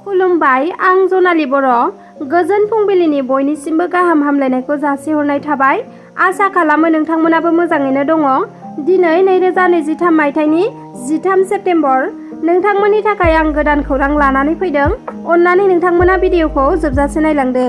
खुलुमबाय, आं जनालि बर'। गोजोन फुंबिलिनि बयनिसिमबो गाहाम हामलायनायखौ जासिहरनाय थाबाय। आसा खालामो नोंथांमोनाबो मोजाङैनो दङ। दिनै 2023 मायथाइनि 13 सेप्तेम्बर। नोंथांमोननि थाखाय आं गोदान खौरां लानानै फैदों। अन्नानै नोंथांमोना भिडिअखौ जोबजासे नायलांदो।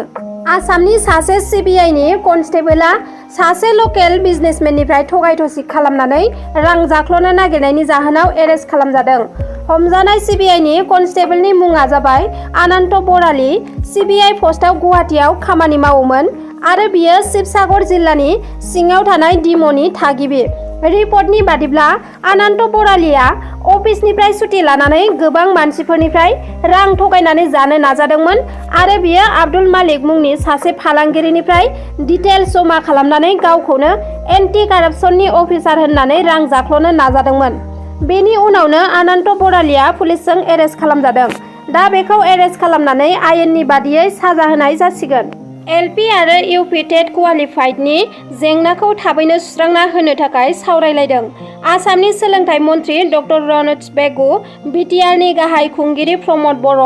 आसामनि सासे सिबिआइनि कनस्टेबलआ सासे लकेल बिजनेसमेननिफ्राय थगाय-थसि खालामनानै रां जाख्ल'नो नागिरनायनि जाहोनाव एरेस्ट खालामजादों। हमजानाय सिबिआइनि कनस्टेबलनि मुङा जाबाय अनन्त बराली। सिबिआइ पस्टआव गुवाहाटीआव खामानि मावोमोन आरो बियो शिबसागर जिल्लानि सिङाव थानाय B.ni थागिबि। रिपर्टनि बादिब्ला अनन्त बरालीया अफिसनिफ्राय सुटि लानानै गोबां मानसिफोरनिफ्राय रां थगायनानै जानो नाजादोंमोन आरो बियो आब्दुल मालिक मुंनि सासे फालांगिरिनिफ्राय डिटेल्स जमा खालामनानै गावखौनो एन्टि कारापसननि अफिसार होननानै रां जाख्ल'नो नाजादोंमोन। बेनि उनावनो अनन्त बरालीया पुलिसजों एरेस्ट खालामजादों। दा बेखौ एरेस्ट खालामनानै आयेननि बादियै साजा होनाय जासिगोन। एलपि आरो इउपि टेट क्वालिफाइडनि जेंनाखौ थाबैनो सुस्रांना होनो थाखाय सावरायलायदों। आसामनि सोलोंथाइ मन्त्रि ड रनज पेगु, बिटिआरनि गाहाय खुंगिरि प्रमद बर'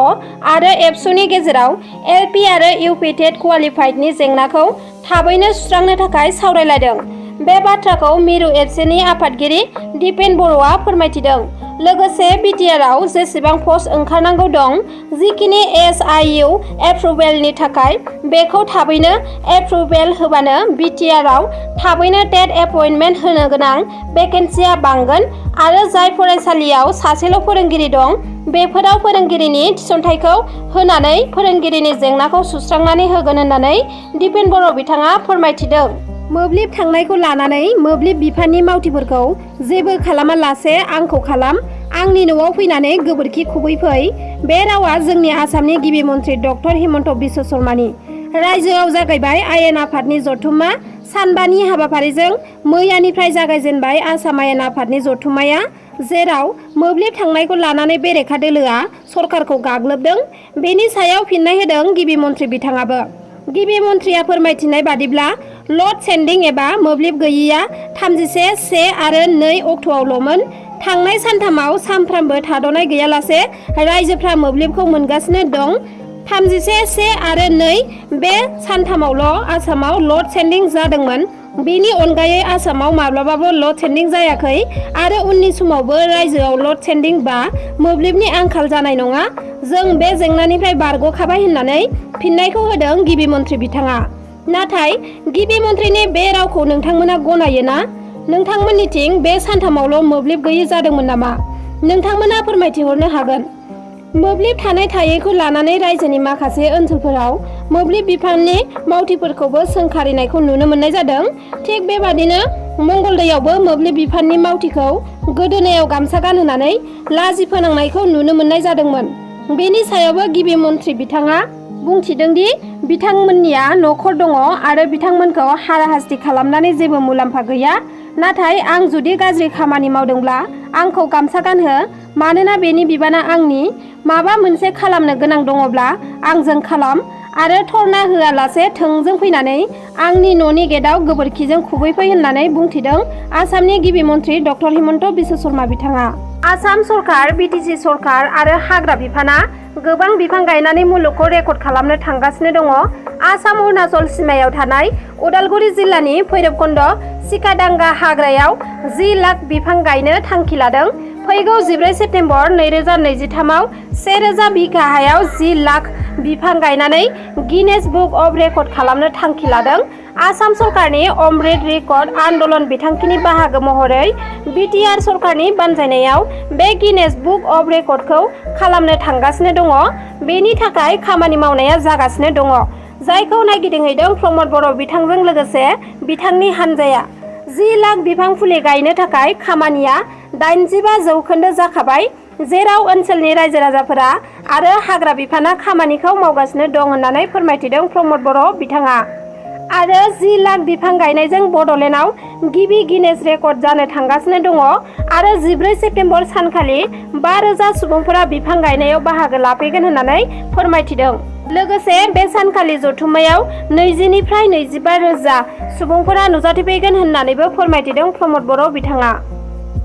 आरो एबसुनि गेजेराव एलपि आरो इउपि टेट क्वालिफाइडनि जेंनाखौ थाबैनो सुस्रांनो थाखाय सावरायलायदों। बे बाथ्राखौ मिरु एबसुनि आफादगिरि दिपेन बर'आ फोरमायथिदों। लोगोसे बिटिआरआव जेसेबां पस्ट ओंखारनांगौ दं, जिखिनि एसआइइउ एप्रुभेलनि थाखाय, बेखौ थाबैनो एप्रुभेल होबानो बिटिआरआव थाबैनो टेट एपइन्टमेन्ट होनो गोनां भेकेन्सिया बांगोन आरो जाय फरायसालियाव सासेल' फोरोंगिरि दं, बेफोराव फोरोंगिरिनि थिसनथाइखौ होनानै फोरोंगिरिनि जेंनाखौ सुस्रांनानै होगोन होननानै दिपेन बर' बिथाङा फोरमायथिदों। मोब्लिब थांनायखौ लानानै मोब्लिब बिफाननि मावथिफोरखौ जेबो खालामालासे आंखौ खालाम, आंनि न'आव फैनानै गोबोरखि खुबैफै। बे रावा जोंनि आसामनि गिबि मन्त्रि ड हिमन्त बिश्व शर्मानि। रायजोआव जागायबाय आयेन आफादनि जथुम्मा। सानबानि हाबाफारिजों मैयानिफ्राय जागायजेनबाय आसाम आयेन आफादनि जथुम्माया, जेराव मोब्लिब थांनायखौ लानानै बेरेखा दोलोआ सरकारखौ गाग्लोबदों। बेनि सायाव फिन्नाय होदों गिबि मन्त्रि बिथाङाबो। गिबि मन्थ्रिया फोरमायथिनाय बादिब्ला लड सेन्डिं एबा मोब्लिब गैयैया 31, 1 आरो 2 अक्ट'आवल'मोन। थांनाय सानथामाव सानफ्रामबो थाद'नाय गैयालासे रायजोफ्रा मोब्लिबखौ मोनगासिनो दं। 31, 1 आरो 2 बे सानथामावल' आसामाव लड सेन्डिं जादोंमोन। बेनि अनगायै आसामाव माब्लाबाबो लड सेन्डिं जायाखै आरो उननि समावबो रायजोआव लड सेन्डिं बा मोब्लिबनि आंखाल जानाय नङा। जों बे जेंनानिफ्राय बारग'खाबाय होननानै फिन्नायखौ होदों गिबि मन्त्रि बिथाङा। नाथाय गिबि मन्थ्रिनि बे रावखौ नोंथांमोना गनायो ना? नोंथांमोननिथिं बे सानथामावल' मोब्लिब गैयि जादोंमोन नामा? नोंथांमोना फोरमायथिहरनो हागोन। मोब्लिब थानाय थायैखौ लानानै रायजोनि माखासे ओनसोलफोराव मोब्लिब बिफाननि मावथिफोरखौबो सोंखारिनायखौ नुनो मोननाय जादों। थिग बेबादिनो मंगलदैयावबो मोब्लिब बिफाननि मावथिखौ गोदोनायाव गामसा गानहोनानै लाजि फोनांनायखौ नुनो मोननाय जादोंमोन। बेनि सायावबो गिबि मन्त्रि बिथाङा बुंथिदोंदि बिथांमोननिया न'खर दङ आरो बिथांमोनखौ हाराहास्ति खालामनानै जेबो मुलाम्फा गैया। नाथाय आं जुदि गाज्रि खामानि मावदोंब्ला आंखौ गामसा गानहो, मानोना बेनि बिबाना आंनि। माबा मोनसे खालामनो गोनां दङब्ला आंजों खालाम आरो धर्ना होआलासे थोंजों फैनानै आंनि न'नि गेटआव गोबोरखिजों खुबैफै होननानै बुंथिदों आसामनि गिबि मन्त्रि ड हिमन्त बिश्व शर्मा बिथाङा। आसाम सरकार, बिटिसि सरकार आरो हाग्रा बिफाना गोबां बिफां गायनानै मुलुगखौ रेकर्ड खालामनो थांगासिनो दङ। आसाम अरुणाचल सिमायाव थानाय उदालगुरि जिल्लानि भैरबकुन्द सिकादांगा हाग्रायाव 10 लाख बिफां गायनो थांखि लादों। फैगौ 14 सेप्तेम्बर 2023 आव 1000 बिघा हायाव 10 लाख बिफां गायनानै गिनेस बुक अफ रेकर्ड खालामनो थांखि लादों। आसाम सरकारनि अमृत रेकर्ड आन्दलन बिथांखिनि बाहागो महरै बिटिआर सरकारनि बानजायनायाव बे गिनेस बुक अफ रेकर्डखौ खालामनो थांगासिनो दङ। बेनि थाखाय खामानि मावनाया जागासिनो दङ, जायखौ नायगिदिंहैदों प्रमद बर' बिथांजों लोगोसे बिथांनि हानजाया। 10 लाख बिफां फुलि गायनो थाखाय खामानिया 85% जाखाबाय, जेराव ओनसोलनि रायजो राजाफोरा आरो हाग्रा बिफाना खामानिखौ मावगासिनो दं होननानै फोरमायथिदों प्रमद बर' बिथाङा। आरो 10 लाख बिफां गायनायजों बड'लेण्डआव गिबि गिनेस रेकर्ड जानो थांगासिनो दङ आरो 14 सेप्तेम्बर सानखालि 5000 सुबुंफोरा बिफां गायनायाव बाहागो लाफैगोन होननानै फोरमायथिदों। लोगोसे बे सानखालि जथुम्मायाव 20 निफ्राय 25 रोजा सुबुंफोरा नुजाथिफैगोन होननानैबो फोरमायथिदों प्रमद बर' बिथाङा।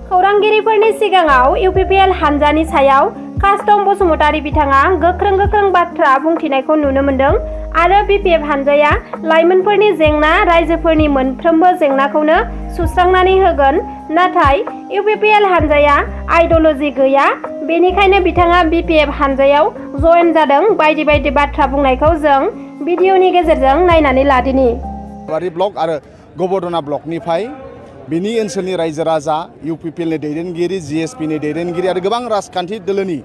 खौरांगिरिफोरनि सिगाङाव इउपिपिएल हानजानि सायाव कास्टम बसुमतारी बिथाङा गोख्रों बाथ्रा बुंथिनायखौ नुनो मोन्दों आरो BPF हानजाया लाइमोनफोरनि जेंना रायजोफोरनि मोनफ्रोमबो जेंनाखौनो सुस्रांनानै होगोन नाथाय UPPL हानजाया आइडियोल'जि गैया बेनिखायनो बिथाङा BPF हानजायाव जयेन जादों बायदि बाथ्रा बुंनायखौ जों भिडिअनि गेजेरजों नायनानै लादिनि। ब्लक आरो गबरदना ब्लकनिफ्राय बिनि ओनसोलनि रायजो राजा UPPLनि दैदेनगिरि GSPनि दैदेनगिरि आरो गोबां राजखान्थि दोलोनि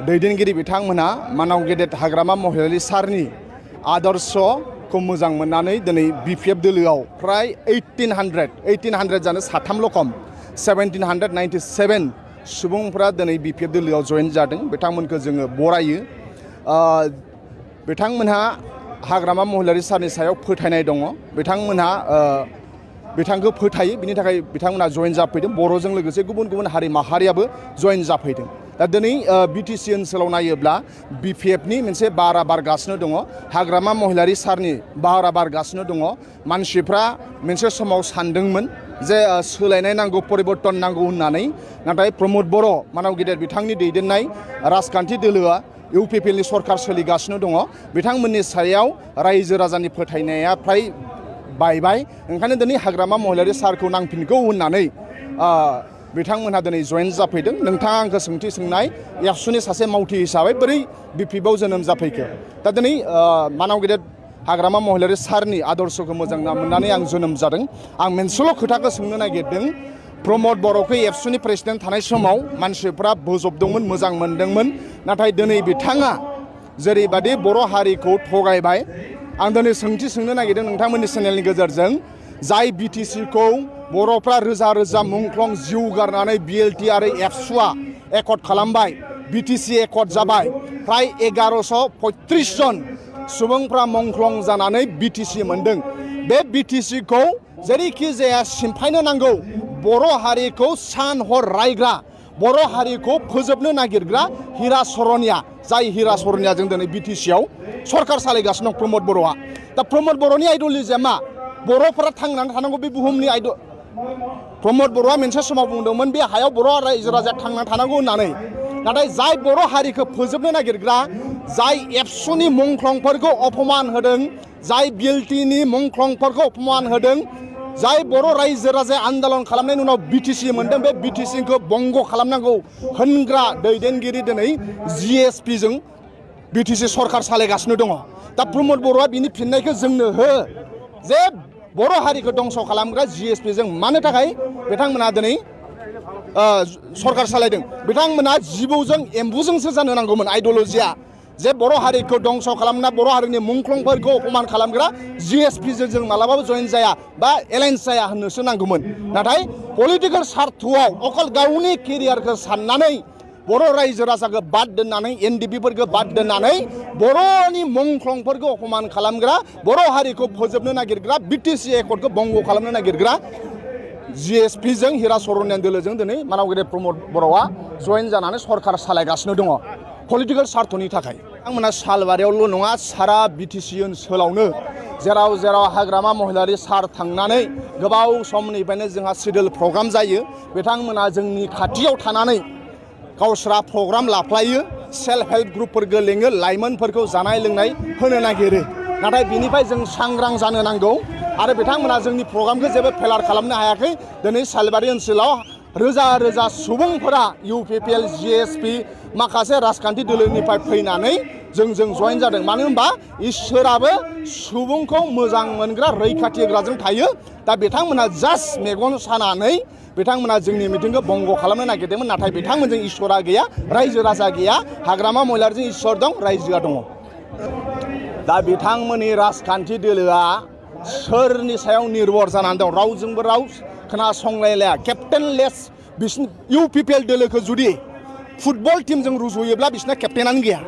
दैदेनगिरि बिथांमोना मानाव गेदेर हाग्रामा महिलारि सारनि आदर्शखौ मोजां मोननानै दिनै BPF दोलोआव फ्राय 1800 जानो साथामल' खम 1797 सुबुंफ्रा दिनै BPF दोलोआव जयेन जादों बिथांमोनखौ जोङो बरायो। बिथांमोनहा हाग्रामा महिलारि सारनि सायाव फोथायनाय दङ बिथांखौ फोथायो बिनि थाखाय बिथांमोना जयेन जाफैदों बर'जों लोगोसे गुबुन हारि माहारियाबो जयेन जाफैदों। दा दिनै BTC ओनसोलाव नायोब्ला BPFनि मोनसे बारा बारगासिनो दङ हाग्रामा महिलारि सारनि बारा बारगासिनो दङ मानसिफ्रा मोनसे समाव सानदोंमोन जे सोलायनाय नांगौ परिबर्तन नांगौ होननानै नाथाय प्रमद बर' मानाव गेदेर बिथांनि दैदेननाय राजखान्थि दोलोआ UPPLनि सरकार सोलिगासिनो दङ बिथांमोननि सायाव रायजो राजानि फोथायनाया फ्राय बायबाय ओंखायनो दिनै हाग्रामा महिलारि सारखौ नांफिनगौ होननानै बिथांमोनहा दिनै जयेन जाफैदों। नोंथाङा आंखौ सोंथि सोंनाय एबसुनि सासे मावथि हिसाबै बोरै BPFआव जोनोम जाफैखो दा दिनै मानाव गेदेर हाग्रामा महिलारि सारनि आदर्शखौ मोजां मोननानै आं जोनोम जादों। आं मोनसेल' खोथाखौ सोंनो नागिरदों प्रमद बर'खौ एबसुनि प्रेसिडेन्ट थानाय समाव मानसिफ्रा बोजबदोंमोन मोजां मोनदोंमन नाथाय दिनै बिथाङा जेरैबादि बर' हारिखौ थगायबाय आं दिनै सोंथि सोंनो नागिरदों नोंथांमोननि चेनेलनि गेजेरजों जाय BTCखौ बर'फ्रा रोजा मुंख्लं जिउ गारनानै BLT आरो एबसुआ एकर्ड खालामबाय BTC एकर्ड जाबाय फ्राय 1135 जन सुबुंफ्रा मुंख्लं जानानै BTC मोनदों बे BTCखौ जेरैखि जाया सिमफायनो नांगौ बर' हारिखौ सान हर रायग्रा बर' हारिखौ फोजोबनो नागिरग्रा हिरा सरनिया जाय हिरा सरनियाजों दिनै BTCआव सरकार सालायगासिनो दं प्रमद बर'आ दा प्रमद बर'नि आइडियोलजिया मा बर'फोरा थांनानै थानांगौ बे बुहुमनि प्रमद बर'आ मोनसे समाव बुंदोंमोन बे हायाव बर' रायजो राजाया थांनानै थानांगौ होननानै नाथाय जाय बर' हारिखौ फोजोबनो नागिरग्रा जाय एबसुनि मुंख्लंफोरखौ अपमान होदों जाय BLTनि मुंख्लंफोरखौ अपमान होदों जाय बर' रायजो राजाया आन्दोलन खालामनायनि उनाव BTC मोनदों बे BTCखौ बंग खालामनांगौ होनग्रा दैदेनगिरि दिनै GSPजों BTC सरकार सालायगासिनो दङ दा प्रमद बर'आ बिनि फिननायखौ जोंनो हो जे बर' हारिखौ दंस खालामग्रा GSPजों मानो थाखाय बिथांमोना दिनै सरकार सालायदों बिथांमोना जिबौजों एम्बुजोंसो जानो नांगौमोन आइडियोलजिया जे बर' हारिखौ दंस खालामना बर' हारिनि मुंख्लंफोरखौ अपमान खालामग्रा GSPजों जों मालाबाबो जयेन जाया बा एलायन्स जाया होननोसो नांगौमोन नाथाय पलिटिकेल स्वार्थआव अकल गावनि केरियारखौ साननानै बर' रायजो राजाखौ बाद दोननानै NDPफोरखौ बाद दोननानै बर'नि मुंख्लंफोरखौ अपमान खालामग्रा बर' हारिखौ फोजोबनो नागिरग्रा BTC एकर्डखौ बंग खालामनो नागिरग्रा GSPजों हिरा सरनिया दोलोजों दिनै मानाव गेदेर प्रमद बर'आ जयेन जानानै सरकार सालायगासिनो दङ पलिटिकेल स्वार्थनि थाखाय बिथांमोना सालबारियावल' नङा सारा BTC ओनसोलावनो जेराव हाग्रामा महिलारि सार थांनानै गोबाव समनिफ्रायनो जोंहा सिडिउल प्रग्राम जायो बिथांमोना जोंनि खाथियाव थानानै गावस्रा प्रग्राम लाफ्लायो सेल्फ हेल्प ग्रुपफोरखौ लेङो लाइमोनफोरखौ जानाय लोंनाय होनो नागिरो नाथाय बिनिफ्राय जों सांग्रां जानो नांगौ आरो बिथांमोना जोंनि प्रग्रामखौ जेबो फेलार खालामनो हायाखै दिनै सालबारि ओनसोलाव रोजा सुबुंफोरा UPPL GSP माखासे राजखान्थि दोलोनिफ्राय फैनानै जोंजों जयेन जादों मानो होनबा इसोराबो सुबुंखौ मोजां मोनग्रा रैखाथि होग्राजों थायो दा बिथांमोना जास्ट मेगन सानानै बिथांमोना जोंनि मिटिंखौ बंग खालामनो नागिरदोंमोन नाथाय बिथांमोनजों इसोरा गैया रायजो राजा गैया हाग्रामा महिलारिजों इसोर दं रायजोआ दङ दा बिथांमोननि राजखान्थि दोलोआ सोरनि सायाव निर्भर जानानै दं रावजोंबो राव खोनासंलायलाया केप्टेनलेस बिसिनि UPPL दोलोखौ जुदि फुटबल टीमजों रुजुयोब्ला बिसिना केप्टेनानो गैया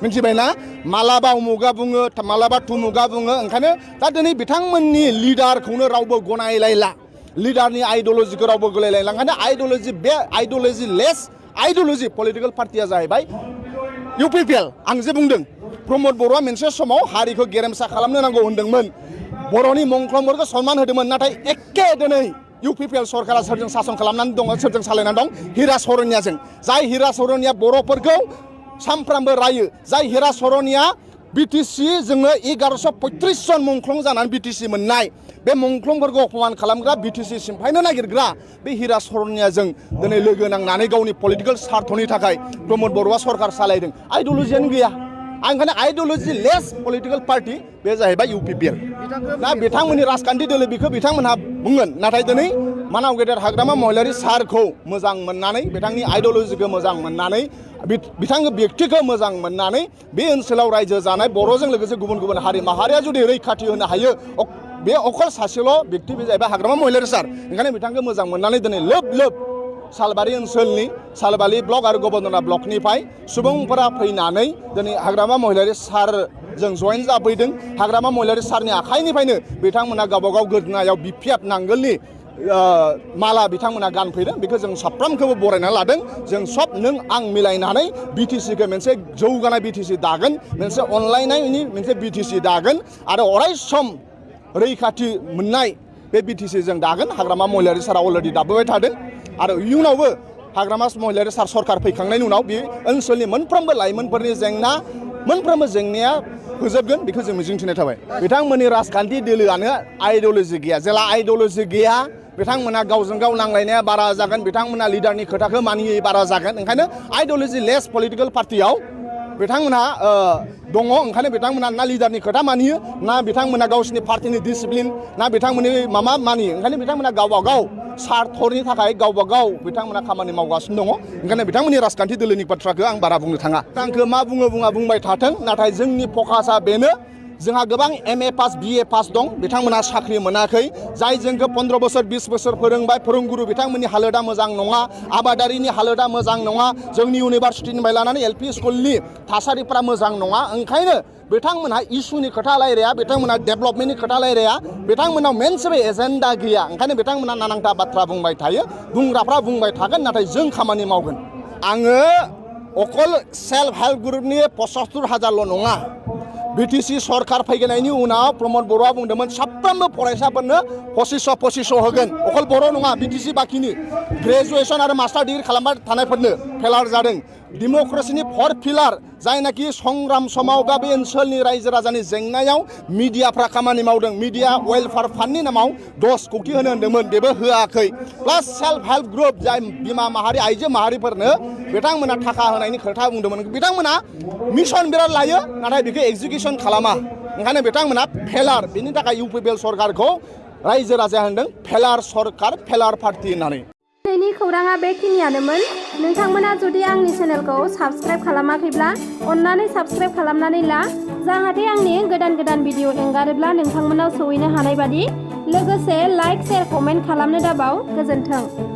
मिथिबायना मालाबा उमुगा बुङो मालाबा तुमुगा बुङो ओंखायनो दा दिनै बिथांमोननि लिडारखौनो रावबो गनायलायला लिडारनि आइडियोलजिखौ रावबो गलायलायला ओंखायनो बे आइडियोलजिलेस आइडियोलजि पलिटिकेल पार्टिया जाहैबाय UPPL आं जे बुंदों प्रमद बर'आ मोनसे समाव हारिखौ गेरेमसा खालामनो नांगौ होनदोंमोन बर'नि मुंख्लंफोरखौ सनमान होदोंमोन नाथाय एखे दिनै UPPL सरकारा सोरजों सासन खालामनानै दङ सोरजों सालायनानै दं हिरा सरनियाजों जाय हिरा सरनिया बर'फोरखौ सामफ्रामबो रायो जाय हिरा सरनिया BTC जोङो 1135 जन मुंख्लं जानानै BTC मोननाय बे मुंख्लंफोरखौ अपमान खालामग्रा BTC सिमफायनो नागिरग्रा बे हिरा सरनियाजों दिनै लोगो नांनानै गावनि पलिटिकेल स्वार्थनि थाखाय प्रमद बर'आ सरकार सालायदों आइडियलजियानो गैया आं ओंखायनो आइडियलजि लेस पलिटिकेल पार्टी बे जाहैबाय UPPL दा बिथांमोननि राजखान्थि दोलो बेखौ बिथांमोनहा बुंगोन नाथाय दिनै मानाव गेदेर हाग्रामा महिलारि सारखौ मोजां मोननानै बिथांनि आइडियलजिखौ मोजां मोननानै बिथांनि व्यक्तिखौ मोजां मोननानै बे ओनसोलाव रायजो जानाय बर'जों लोगोसे गुबुन गुबुन हारि माहारिया जुदि रैखाथि होनो हायो बे अकल सासेल' व्यक्ति बे जाहैबाय हाग्रामा महिलारि सार ओंखायनो बिथांखौ मोजां मोननानै दिनै लोब लोब सालबारि ओनसोलनि सालबारि ब्लक आरो गबर्नरा ब्लकनिफ्राय सुबुंफोरा फैनानै दिनै हाग्रामा महिलारि सारजों जयेन जाफैदों हाग्रामा महिलारि सारनि आखाइनिफ्रायनो बिथांमोना गावबा गाव गोदोनायाव BPF नांगोलनि माला बिथांमोना गानफैदों बेखौ जों साफ्रोमखौबो बरायना लादों जों सब नों आं मिलायनानै BTCखौ मोनसे जौगानाय BTC दागोन मोनसे अनलायनायनि मोनसे BTC दागोन आरो अराय सम रैखाथि मोननाय बे BTC जों दागोन हाग्रामा महिलारि सारा अलरेडि दाबोबाय थादों आरो इयुनावबो हाग्रामा महिलारि सार सरकार फैखांनायनि उनाव बे ओनसोलनि मोनफ्रोमबो लाइमोनफोरनि जेंना मोनफ्रोमबो जेंनाया फोजोबगोन बेखौ जों मिजिंथिनाय थाबाय बिथांमोननि राजखान्थि दोलोआनो आइडियलजि गैया जेला आइडियलजि गैया बिथांमोना गावजों गाव नांलायनाया बारा जागोन बिथांमोना लिडारनि खोथाखौ मानियै बारा जागोन ओंखायनो आइडियलजि लेस पलिटिकेल पार्टियाव बिथांमोना दङ ओंखायनो बिथांमोना ना लिडारनि खोथा मानियो ना बिथांमोना गावसिनि पार्टिनि डिसिप्लिन ना बिथांमोननि माबा मानियो ओंखायनो बिथांमोना गावबा गाव स्वार्थनि थाखाय गावबा गाव बिथांमोना खामानि मावगासिनो दङ ओंखायनो बिथांमोननि राजखान्थि दोलोनि बाथ्राखौ आं बारा बुंनो थाङा आंखौ मा बुङो बुंबाय थाथों नाथाय जोंनि फकासा बेनो जोंहा गोबां MA पास BA पास दं बिथांमोना साख्रि मोनाखै जाय जोंखौ 15 बोसोर 20 बोसोर फोरोंबाय फोरोंगुरु बिथांमोननि हालोदा मोजां नङा आबादारिनि हालोदा मोजां नङा जोंनि इउनिभार्सिटिनिफ्राय लानानै LP स्कुलनि थासारिफ्रा मोजां नङा ओंखायनो बिथांमोनहा इसुनि खोथा रायलाया बिथांमोनहा डेभेलपमेन्टनि खोथा रायलाया बिथांमोनाव मोनसेबो एजेन्डा गैया ओंखायनो बिथांमोना नानांथा बाथ्रा बुंबाय थायो बुंग्राफ्रा बुंबाय थागोन नाथाय जों खामानि मावगोन आङो अकल सेल्फ हेल्प ग्रुपनि 75,000ल' नङा BTC सरकार फैनायनि उनाव प्रमद बर'आ बुंदोंमोन साफ्रोमबो फरायसाफोरनो 2500 होगोन अकल बर' नङा BTC बाखिनि ग्रेजुएसन आरो मास्टार डिग्री खालामबाय थानायफोरनो फेलार जादों डेम'क्रेसिनि 4 पिलार जायनाखि संग्राम समाव बा बे ओनसोलनि रायजो राजानि जेंनायाव मिडियाफ्रा खामानि मावदों मिडिया वेलफेयार फान्डनि नामाव 10 कोटि होनो होन्दोंमोन बेबो होआखै प्लास सेल्फ हेल्प ग्रुप जाय बिमा माहारि आइजो माहारिफोरनो बिथांमोना थाखा होनायनि खोथा बुंदोंमोन बिथांमोना मिशन बिराद लायो नाथाय बेखौ एग्जिकिउसन खालामा ओंखायनो बिथांमोना फेलार बेनि थाखाय UPPL सरकारखौ रायजो राजाया होनदों फेलार सरकार फेलार पार्टी होननानै दिनैनि खौराङा बेखिनियानोमोन नोंथांमोना जुदि आंनि चेनेलखौ साबस्क्राइब खालामाखैब्ला अन्नानै साबस्क्राइब खालामनानै ला जाहाथे आंनि गोदान भिडिअ एंगारोब्ला नोंथांमोनाव सौहैनो हानाय बादि लोगोसे लाइक शेयार कमेन्ट खालामनो दाबाव गोजोन्थों।